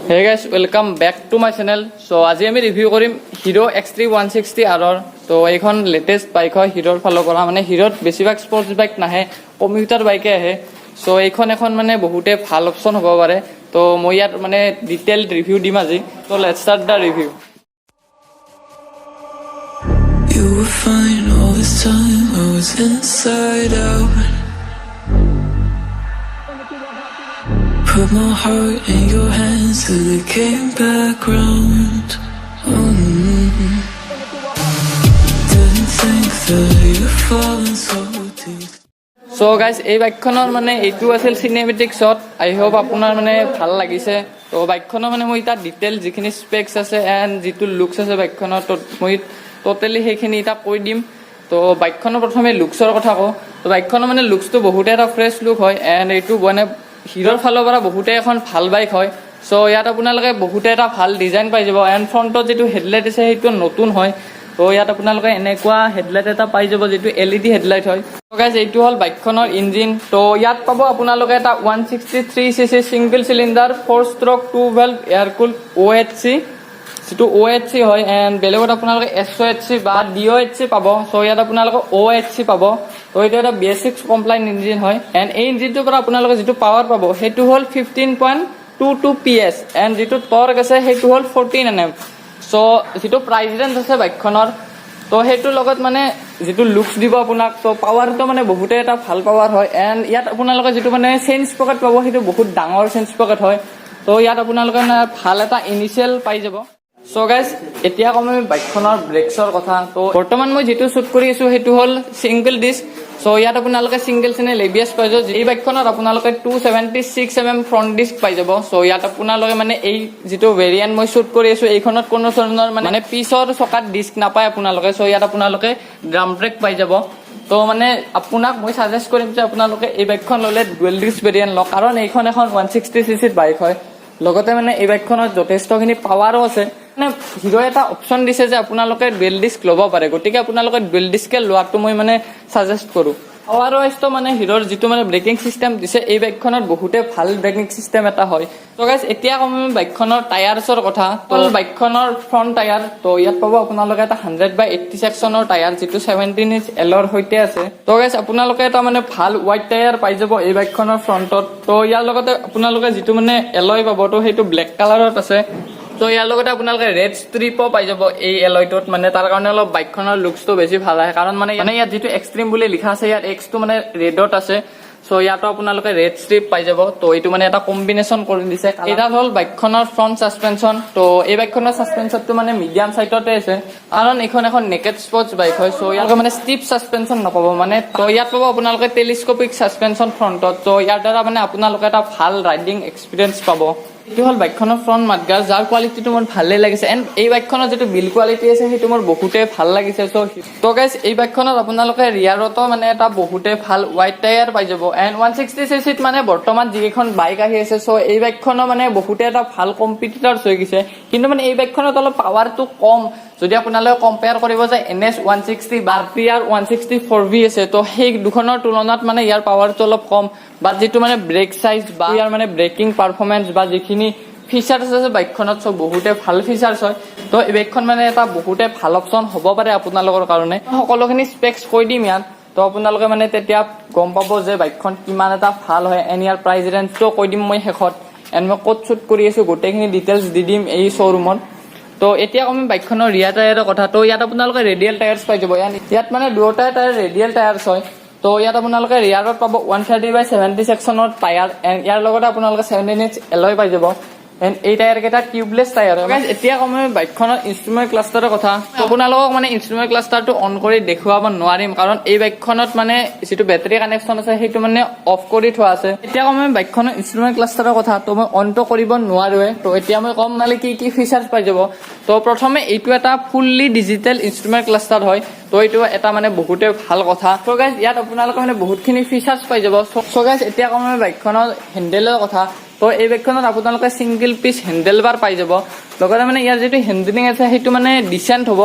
Hey guys, welcome back to my channel. So আজি আমি review কৰিম হিৰ' এক্স 3 160 আৰৰ। তো এইখন লেটেষ্ট বাইক হয় হিৰ'ৰ ফালৰ পৰা। মানে হিৰ'ত বেছিভাগ স্পৰ্টছ বাইক নাহে, কমিউটাৰ বাইকে আহে। চ' এইখন এখন মানে বহুতে ভাল অপশ্যন হ'ব পাৰে। তো মই ইয়াত মানে ডিটেইল ৰিভিউ দিম আজি। তো let's start the review. You were fine all this time, I was inside out. Put my heart in your hands and it came back round. Didn't think that you'd fallen so deep. So' guys, এই বাইকখনৰ মানে এইটো আছিল cinematic shot. আই hope আপোনাৰ মানে ভাল লাগিছে। তো বাইকখনৰ মানে মই তাত ডিটেইল যিখিনি স্পেক্স আছে এণ্ড যিটো লুকছ আছে বাইকখনৰ, তো মই ট'টেলি সেইখিনি এতিয়া কৈ দিম। তো বাইকখনৰ প্ৰথমে লুকছৰ কথা কওঁ। তো বাইকখনৰ মানে লুকছটো বহুতে এটা ফ্ৰেছ লুক হয় এণ্ড এইটো মানে হিৰ'ৰ ফালৰ পৰা বহুতে এখন ভাল বাইক হয়। চ' ইয়াত আপোনালোকে বহুতে এটা ভাল ডিজাইন পাই যাব এণ্ড ফ্ৰণ্টত যিটো হেডলাইট আছে, সেইটো নতুন হয়। তো ইয়াত আপোনালোকে এনেকুৱা হেডলাইট এটা পাই যাব, যিটো এলইডি হেডলাইট হয়। গাইজ, এইটো হ'ল বাইকখনৰ ইঞ্জিন। তো ইয়াত পাব আপোনালোকে এটা 163 cc single cylinder, four stroke, two valve, air cool OHC, যিটো অ' এইচ চি হয়। এণ্ড বেলেগত আপোনালোকে এছ অ' এইচ চি বা ডি অ' এইচ চি পাব। চ' ইয়াত আপোনালোকে অ' এইচ চি পাব। তো এইটো এটা BS 6 compliant engine হয় এণ্ড এই ইঞ্জিনটোৰ পৰা আপোনালোকে যিটো পাৱাৰ পাব, সেইটো হ'ল 15.22 PS and যিটো টৰ্ক আছে, সেইটো হ'ল 14 এনএম। চ' যিটো প্ৰাইচ ৰেঞ্জ আছে বাইকখনৰ, তো সেইটোৰ লগত মানে যিটো লুকছ দিব আপোনাক, তো পাৱাৰটো মানে বহুতে এটা ভাল পাৱাৰ হয়। এণ্ড ইয়াত আপোনালোকে যিটো মানে চেইন স্পকেট পাব, সেইটো বহুত ডাঙৰ চেইন স্পকেট হয়। তো ইয়াত আপোনালোকে মানে ভাল এটা ইনিচিয়েল পাই যাব। চ' গাইজ, এতিয়া ক'ম আমি বাইকখনৰ ব্ৰেকছৰ কথা। তো বৰ্তমান মই যিটো শ্বুট কৰি আছো, সেইটো হ'ল ছিংগল ডিস্ক। চ' ইয়াত আপোনালোকে ছিংগল চেনেল এবিএছ পাই যাব। এই বাইকখনত আপোনালোকে 276 mm front disc পাই যাব। চ' ইয়াত আপোনালোকে মানে এই যিটো ভেৰিয়েণ্ট মই শ্বুট কৰি আছো, এইখনত কোনো ধৰণৰ মানে পিছৰ চকাত ডিস্ক নাপায় আপোনালোকে। চ' ইয়াত আপোনালোকে ড্ৰাম ব্ৰেক পাই যাব। তো মানে আপোনাক মই ছাজেষ্ট কৰিম যে আপোনালোকে এই বাইকখন ল'লে ডুৱেল ডিস্ক ভেৰিয়েণ্ট লওক, কাৰণ এইখন এখন 160 চি চিৰ বাইক হয়। লগতে মানে এই বাইকখনত যথেষ্টখিনি পাৱাৰো আছে। মানে হিৰ'ই এটা অপশ্যন দিছে যে আপোনালোকে ডুৱেল ডিস্ক ল'ব পাৰে। গতিকে আপোনালোকে ডুৱেল ডিস্কে লোৱাটো মই মানে ছাজেষ্ট কৰোঁ। পাৱাৰ ৱাইজটো মানে হিৰ'ৰ যিটো মানে ব্ৰেকিং চিষ্টেম দিছে, এই বাইকখনত বহুতে ভাল ব্ৰেকিং চিষ্টেম এটা হয়। তো গাইজ, এতিয়া ক'ম আমি বাইকখনৰ টায়াৰ্ছৰ কথা। তো বাইকখনৰ ফ্ৰণ্ট টায়াৰ, তো ইয়াত পাব আপোনালোকে এটা 100/80 ছেকশ্যনৰ টায়াৰ, যিটো 17 ইঞ্চ এলয়ৰ সৈতে আছে। তো গাইজ, আপোনালোকে এটা মানে ভাল ৱাইড টায়াৰ পাই যাব এই বাইকখনৰ ফ্ৰণ্টত। তো ইয়াৰ লগতে আপোনালোকে যিটো মানে এলয় পাব, তো সেইটো ব্লেক কালাৰত আছে। তো ইয়াৰ লগতে আপোনালোকে ৰেড ষ্ট্ৰিপো পাই যাব এই এলয়টোত। মানে তাৰ কাৰণে অলপ বাইকখনৰ লুকছটো বেছি ভাল আহে, কাৰণ মানে ইয়াত যিটো এক্সট্ৰিম বুলি লিখা আছে, ইয়াত এক্সটো মানে ৰেডত আছে। চ' ইয়াতো আপোনালোকে ৰেড ষ্ট্ৰিপ পাই যাব। তো এইটো মানে এটা কম্বিনেশ্যন কৰি দিছে। এটা হ'ল বাইকখনৰ ফ্ৰণ্ট ছাছপেনশ্যন। তো এই বাইকখনৰ ছাছপেনশ্যনটো মানে মিডিয়াম চাইডতে আছে, কাৰণ এইখন এখন নেকেড স্পৰ্টছ বাইক হয়। চ' ইয়াত মানে ষ্টিফ ছাছপেনশ্যন নাপাব মানে। তো ইয়াত পাব আপোনালোকে টেলিস্কপিক ছাছপেনশ্যন ফ্ৰণ্টত। তো ইয়াৰ দ্বাৰা মানে আপোনালোকে এটা ভাল ৰাইডিং এক্সপিৰিয়েঞ্চ পাব। এইটো হ'ল বাইকখনৰ ফ্ৰণ্ট মাডগাৰ্ড, যাৰ কোৱালিটিটো মোৰ ভালেই লাগিছে। এণ্ড এই বাইকখনৰ যিটো বিল্ড কোৱালিটি আছে, সেইটো মোৰ বহুতে ভাল লাগিছে। চ' তো গাইজ, এই বাইকখনত আপোনালোকে ৰিয়াৰতো মানে এটা বহুতে ভাল ৱাইড টায়াৰ পাই যাব। এণ্ড 160 চি চিত মানে বৰ্তমান যিকেইখন বাইক আহি আছে, চ' এই বাইকখনৰ মানে বহুতে এটা ভাল কম্পিটিটাৰ্ছ হৈ গৈছে। কিন্তু মানে এই বাইকখনত অলপ পাৱাৰটো কম। যদি আপোনালোকে কম্পেয়াৰ কৰিব যায় এন এছ 160 বা আৰ 160 4ভি আছে, তো সেই দুখনৰ তুলনাত মানে ইয়াৰ পাৱাৰটো অলপ কম। বাট যিটো মানে ব্ৰেক চাইজ বা ইয়াৰ মানে ব্ৰেকিং পাৰফৰ্মেঞ্চ বা যিখিনি ফিচাৰ্ছ আছে বাইকখনত, চব বহুতে ভাল ফিচাৰ্ছ হয়। তো এই বাইকখন মানে এটা বহুতে ভাল অপশ্যন হ'ব পাৰে আপোনালোকৰ কাৰণে। সকলোখিনি স্পেক্স কৈ দিম ইয়াত। তো আপোনালোকে মানে তেতিয়া গম পাব যে বাইকখন কিমান এটা ভাল হয়। এণ্ড ইয়াৰ প্ৰাইচ ৰেঞ্জটোও কৈ দিম মই শেষত। এণ্ড মই ক'ত শ্বুট কৰি আছো, গোটেইখিনি ডিটেইলছ দি দিম এই শ্ব'ৰুমত। তো এতিয়া ক'ম বাইকখনৰ ৰিয়াৰ টায়াৰৰ কথা। তো ইয়াত আপোনালোকে ৰেডিয়েল টায়াৰ্ছ পাই যাব। ইয়াত মানে দুয়োটা টায়াৰ ৰেডিয়েল টায়াৰ্ছ হয়। তো ইয়াত আপোনালোকে ৰিয়াৰত পাব 130/70 ছেকশ্যনৰ টায়াৰ এণ্ড ইয়াৰ লগতে আপোনালোকে 17 ইঞ্চ এলয় পাই যাব। এণ্ড এই টায়াৰ কেইটা টিউবলেছ টায়াৰ হয়। Guys, এতিয়া ক'ম আমি বাইকখনৰ ইনষ্ট্ৰুমেণ্ট ক্লাষ্টাৰৰ কথা। আপোনালোকক মানে ইনষ্ট্ৰুমেণ্ট ক্লাষ্টাৰটো অন কৰি দেখুৱাব নোৱাৰিম, কাৰণ এই বাইকখনত মানে যিটো বেটাৰী কানেকশ্যন আছে, সেইটো মানে অফ কৰি থোৱা আছে। এতিয়া ক'ম আমি বাইকখনৰ ইনষ্ট্ৰুমেণ্ট ক্লাষ্টাৰৰ কথা। তো মই অনটো কৰিব নোৱাৰোৱে। তো এতিয়া মই ক'ম মানে কি কি ফিচাৰ্ছ পাই যাব। তো প্ৰথমে এইটো এটা ফুল্লি ডিজিটেল ইনষ্ট্ৰুমেণ্ট ক্লাষ্টাৰ হয়। তো এইটো এটা মানে বহুতে ভাল কথা। তো গাইজ, ইয়াত আপোনালোকে মানে বহুতখিনি ফিচাৰ্ছ পাই যাব। চ' গাইজ, এতিয়া ক'ম আমি বাইকখনৰ হেণ্ডেলৰ কথা। তো এই বাইকখনত আপোনালোকে ছিংগল পিচ হেণ্ডেল বাৰ পাই যাব। লগতে মানে ইয়াৰ যিটো হেণ্ডেলিং আছে, সেইটো মানে ডিচেণ্ট হ'ব।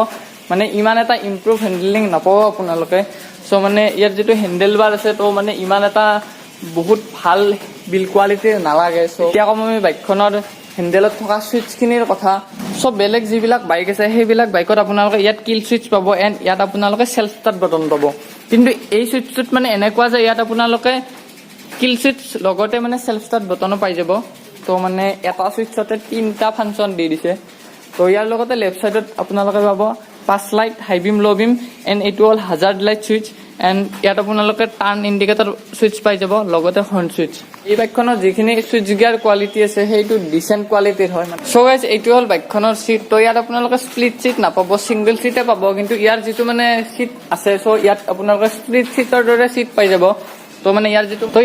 মানে ইমান এটা ইম্প্ৰুভ হেণ্ডেলিং নাপাব আপোনালোকে। চ' মানে ইয়াৰ যিটো হেণ্ডেল বাৰ আছে, তো মানে ইমান এটা বহুত ভাল বিল্ড কোৱালিটিৰ নালাগে। চ' এতিয়া ক'ম আমি বাইকখনৰ হেণ্ডেলত থকা ছুইচখিনিৰ কথা। চ' বেলেগ যিবিলাক বাইক আছে, সেইবিলাক বাইকত আপোনালোকে ইয়াত কিল ছুইচ পাব এণ্ড ইয়াত আপোনালোকে চেল্ফ ষ্টাৰ্ট বটন পাব। কিন্তু এই ছুইচটোত মানে এনেকুৱা যে ইয়াত আপোনালোকে কিল ছুইচ লগতে মানে চেল্ফ ষ্টাৰ্ট বটনো পাই যাব। তো মানে এটা ছুইচতে তিনিটা ফাংচন দি দিছে। তো ইয়াৰ লগতে লেফ্ট চাইডত আপোনালোকে পাব pass light, high beam, low beam and এইটো হ'ল হাজাৰ্ড লাইট ছুইচ। এণ্ড ইয়াত আপোনালোকে টাৰ্ণ ইণ্ডিকেটৰ ছুইচ পাই যাব, লগতে হৰ্ণ ছুইচ। এই বাইকখনৰ যিখিনি ছুইচ গিয়াৰ কোৱালিটি আছে, সেইটো ডিচেণ্ট কোৱালিটিৰ হয় মানে। চ' গাইজ, এইটো হ'ল বাইকখনৰ চিট। তো ইয়াত আপোনালোকে স্প্লিট চিট নাপাব, ছিংগল চিটে পাব। কিন্তু ইয়াৰ যিটো মানে চিট আছে, চ' ইয়াত আপোনালোকে স্প্লিট চিটৰ দৰে চিট পাই যাব। তো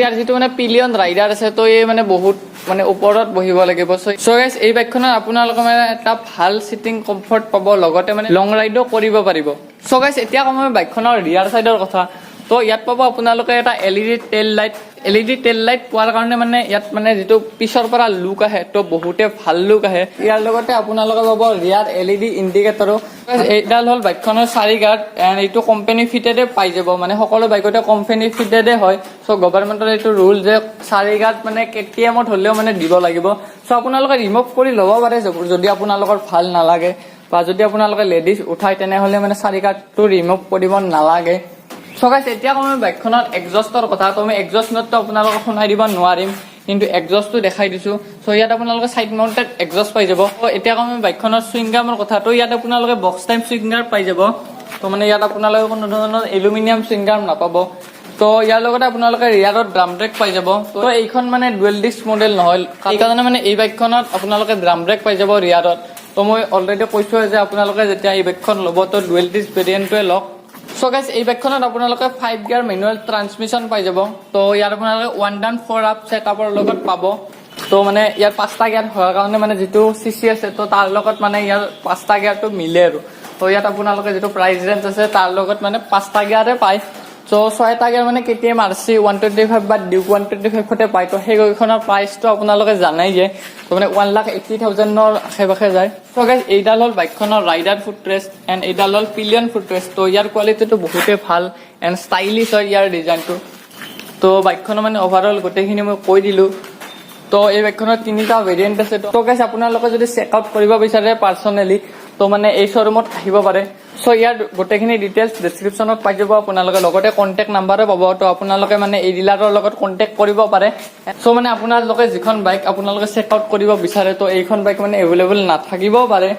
ইয়াৰ যিটো মানে পিলিয়ন ৰাইডাৰ আছে, তো এই মানে বহুত মানে ওপৰত বহিব লাগিব। চ' গাইজ, এই বাইকখনত আপোনালোকে মানে এটা ভাল চিটিং কমফৰ্ট পাব, লগতে মানে লং ৰাইডো কৰিব পাৰিব। চ' গাইজ, এতিয়া ক'ম মই বাইকখনৰ ৰিয়াৰ চাইডৰ কথা। তো ইয়াত পাব আপোনালোকে এটা LED tail light। LED tail light পোৱাৰ কাৰণে মানে ইয়াত মানে যিটো পিছৰ পৰা লুক আহে, তো বহুতে ভাল লুক আহে। ইয়াৰ লগতে আপোনালোকে পাব ৰিয়াৰ এলইডি ইণ্ডিকেটৰো। এইডাল হ'ল বাইকখনৰ চাৰি গাৰ্ড এণ্ড এইটো কোম্পানী ফিটেডে পাই যাব। মানে সকলো বাইকতে কোম্পানী ফিটেডে হয়। চ' গভৰ্ণমেণ্টৰ এইটো ৰুল যে চাৰি গাৰ্ড মানে কেটিএমত হ'লেও মানে দিব লাগিব। চ' আপোনালোকে ৰিমুভ কৰি ল'ব পাৰে যদি আপোনালোকৰ ভাল নালাগে বা যদি আপোনালোকে লেডিজ উঠায়, তেনেহ'লে মানে চাৰি গাৰ্ডটো ৰিমুভ কৰিব নালাগে। চ' গাইছ, এতিয়া ক'ম মই বাইকখনৰ এক্সজষ্টৰ কথা। তো মই এক্সজষ্ট নোটটো আপোনালোকক শুনাই দিব নোৱাৰিম, কিন্তু এক্সজষ্টটো দেখাই দিছোঁ। চ' ইয়াত আপোনালোকে চাইড মাউণ্টেড এক্সজষ্ট পাই যাব। ত' এতিয়া ক'ম মই বাইকখনৰ চুইংগামৰ কথা। তো ইয়াত আপোনালোকে বক্স টাইপ চুইংগাম পাই যাব। তো মানে ইয়াত আপোনালোকে কোনো ধৰণৰ এলুমিনিয়াম চুইংগাম নাপাব। তো ইয়াৰ লগতে আপোনালোকে ৰিয়াৰত ড্ৰাম ব্ৰেক পাই যাব। তো এইখন মানে ডুৱেল ডিস্ক মডেল নহয়, সেইকাৰণে মানে এই বাইকখনত আপোনালোকে ড্ৰাম ব্ৰেক পাই যাব ৰিয়াৰত। তো মই অলৰেডি কৈছোৱে যে আপোনালোকে যেতিয়া এই বাইকখন ল'ব, তো ডুৱেল ডিস্ক ভেৰিয়েণ্টটোৱে লওক। চ' গাইজ, এই বাইকখনত আপোনালোকে 5 গিয়াৰ মেনুৱেল ট্ৰান্সমিশ্যন পাই যাব। তো ইয়াত আপোনালোকে 1 ডাউন 4 আপ ছেট আপৰ লগত পাব। তো মানে ইয়াৰ পাঁচটা গিয়াৰ হোৱাৰ কাৰণে মানে যিটো চি চি আছে, তো তাৰ লগত মানে ইয়াৰ পাঁচটা গিয়াৰটো মিলে আৰু। তো ইয়াত আপোনালোকে যিটো প্ৰাইচ ৰেঞ্জ আছে, তাৰ লগত মানে পাঁচটা গিয়াৰে পায়। চ' ছয়টা গিয়াৰ মানে কেটিএম আৰচি 125 বা ডিউক 125তে পায়। তো সেইকেইখনৰ প্ৰাইচটো আপোনালোকে জানাই যে তো মানে 1,80,000ৰ আশে পাশে যায়। চ' গাইজ, এইডাল হ'ল বাইকখনৰ ৰাইডাৰ ফুটৰেষ্ট এণ্ড এইডাল হ'ল পিলিয়ন ফুটৰেষ্ট। তো ইয়াৰ কোৱালিটিটো বহুতেই ভাল এণ্ড ষ্টাইলিছ হয় ইয়াৰ ডিজাইনটো। তো বাইকখনৰ মানে অভাৰঅল গোটেইখিনি মই কৈ দিলোঁ। তো এই বাইকখনৰ তিনিটা ভেৰিয়েণ্ট আছে। তো গাইজ, আপোনালোকে যদি চেক আউট কৰিব বিচাৰে পাৰ্চনেলি, তো মানে এই শ্বৰুমত আহিব পাৰে। চ' ইয়াৰ গোটেইখিনি ডিটেইলছ ডিছক্ৰিপশ্যনত পাই যাব আপোনালোকে, লগতে কণ্টেক্ট নাম্বাৰো পাব। তো আপোনালোকে মানে এই ডিলাৰৰ লগত কণ্টেক্ট কৰিব পাৰে। চ' মানে আপোনালোকে যিখন বাইক আপোনালোকে চেক আউট কৰিব বিচাৰে, তো এইখন বাইক মানে এভেইলেবল নাথাকিবও পাৰে।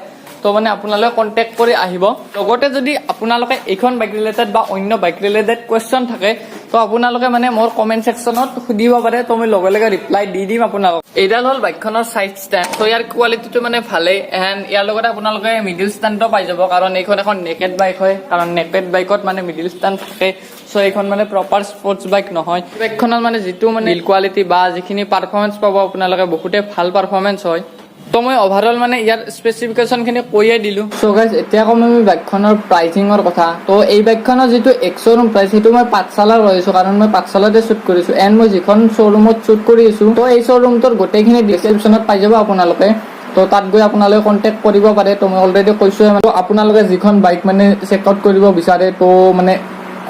তো মানে আপোনালোকে কণ্টেক্ট কৰি আহিব। লগতে যদি আপোনালোকে এইখন বাইক ৰিলেটেড বা অন্য বাইক ৰিলেটেড কুৱেশ্যন থাকে, তো আপোনালোকে মানে মোৰ কমেণ্ট ছেকশ্যনত সুধিব পাৰে। তো মই লগে লগে ৰিপ্লাই দি দিম আপোনালোক। এইডাল হ'ল বাইকখনৰ চাইড ষ্টেণ্ড। তো ইয়াৰ কোৱালিটিটো মানে ভালেই এণ্ড ইয়াৰ লগতে আপোনালোকে মিডিল ষ্টেণ্ডো পাই যাব, কাৰণ এইখন এখন নেকেড বাইক হয়। কাৰণ নেকেড বাইকত মানে মিডিল ষ্টেণ্ড থাকে। চ' এইখন মানে প্ৰপাৰ স্পৰ্টছ বাইক নহয়। বাইকখনৰ মানে যিটো মানে বিল্ড কোৱালিটি বা যিখিনি পাৰফৰ্মেঞ্চ পাব আপোনালোকে, বহুতে ভাল পাৰফৰ্মেঞ্চ হয়। তো মই অভাৰঅল মানে ইয়াৰ স্পেচিফিকেশ্যন খিনি কৈয়ে দিলো। চ' গাইজ, এতিয়া ক'ম আমি বাইকখনৰ প্ৰাইচিঙৰ কথা। তো এই বাইকখনৰ যিটো এক্স শ্ব'ৰুম প্ৰাইচ, সেইটো মই পাঠশালাৰ লৈছো, কাৰণ মই পাঠশালাতে শ্বুট কৰিছো এণ্ড মই যিখন শ্ব'ৰুমত শ্বুট কৰি আছো, তো এই শ্ব'ৰুমটোৰ গোটেইখিনি ডিছক্ৰিপশ্যনত পাই যাব আপোনালোকে। তো তাত গৈ আপোনালোকে কণ্টেক্ট কৰিব পাৰে। তো মই অলৰেডি কৈছোৱে মানে, তো আপোনালোকে যিখন বাইক মানে চেক আউট কৰিব বিচাৰে, তো মানে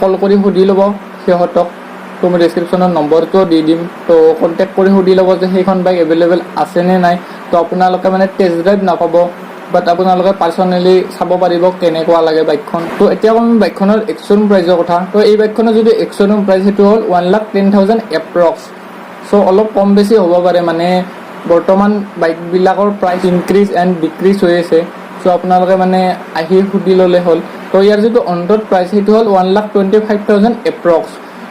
কল কৰি সুধি ল'ব সিহঁতক। তো মই ডিছক্ৰিপশ্যনত নম্বৰটোও দি দিম। তো কণ্টেক্ট কৰি সুধি ল'ব যে সেইখন বাইক এভেইলেবল আছে নে নাই। তো আপোনালোকে মানে টেষ্ট ড্ৰাইভ নাপাব, বাট আপোনালোকে পাৰ্চনেলি চাব পাৰিব কেনেকুৱা লাগে বাইকখন। তো এতিয়া ক'ম বাইকখনৰ এক্স শ্ব'ৰুম প্ৰাইজৰ কথা। তো এই বাইকখনৰ যিটো এক্স শ্ব'ৰুম প্ৰাইচ, সেইটো হ'ল 1,10,000 approx। চ' অলপ কম বেছি হ'ব পাৰে। মানে বৰ্তমান বাইকবিলাকৰ প্ৰাইচ ইনক্ৰিজ এণ্ড ডিক্ৰিজ হৈ আছে। চ' আপোনালোকে মানে আহি সুধি ল'লে হ'ল। তো ইয়াৰ যিটো অন ৰোড প্ৰাইচ, সেইটো হ'ল 1,25,000 approx।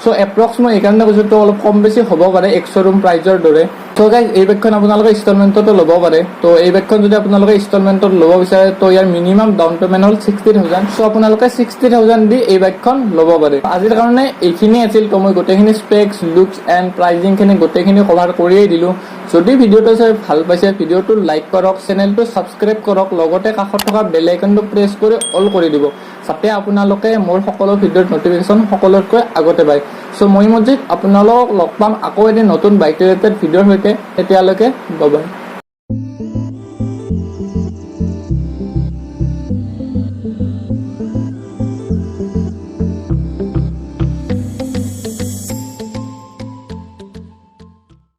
So approx মই এইকাৰণে কৈছোঁ, তো অলপ কম বেছি হ'ব পাৰে এক্স শ্ব'ৰুম প্ৰাইজৰ দৰে। চ' গাইজ, এই বাইকখন আপোনালোকে ইনষ্টলমেণ্টতো ল'ব পাৰে। তো এই বাইকখন যদি আপোনালোকে ইনষ্টলমেণ্টত ল'ব বিচাৰে, তো ইয়াৰ মিনিমাম ডাউন পে'মেণ্ট হ'ল 60,000। চ' আপোনালোকে 60,000 দি এই বাইকখন ল'ব পাৰে। আজিৰ কাৰণে এইখিনিয়ে আছিল। তো মই গোটেইখিনি স্পেক্স, লুকছ এণ্ড প্ৰাইজিংখিনি গোটেইখিনি কভাৰ কৰিয়েই দিলোঁ। যদি ভিডিঅ'টো চাই ভাল পাইছে, ভিডিঅ'টো লাইক কৰক, চেনেলটো ছাবস্ক্ৰাইব কৰক, লগতে কাষত থকা বেল আইকনটো প্ৰেছ কৰি অল কৰি দিব, যাতে আপোনালোকে মোৰ সকলো ভিডিঅ'ৰ নটিফিকেশ্যন সকলোতকৈ আগতে পায়। চ' মই মজিদ আপোনালোকক লগ পাম আকৌ এদিন নতুন বাইক ৰিলেটেড ভিডিঅ'ৰ সৈতে। তেতিয়ালৈকে বাই।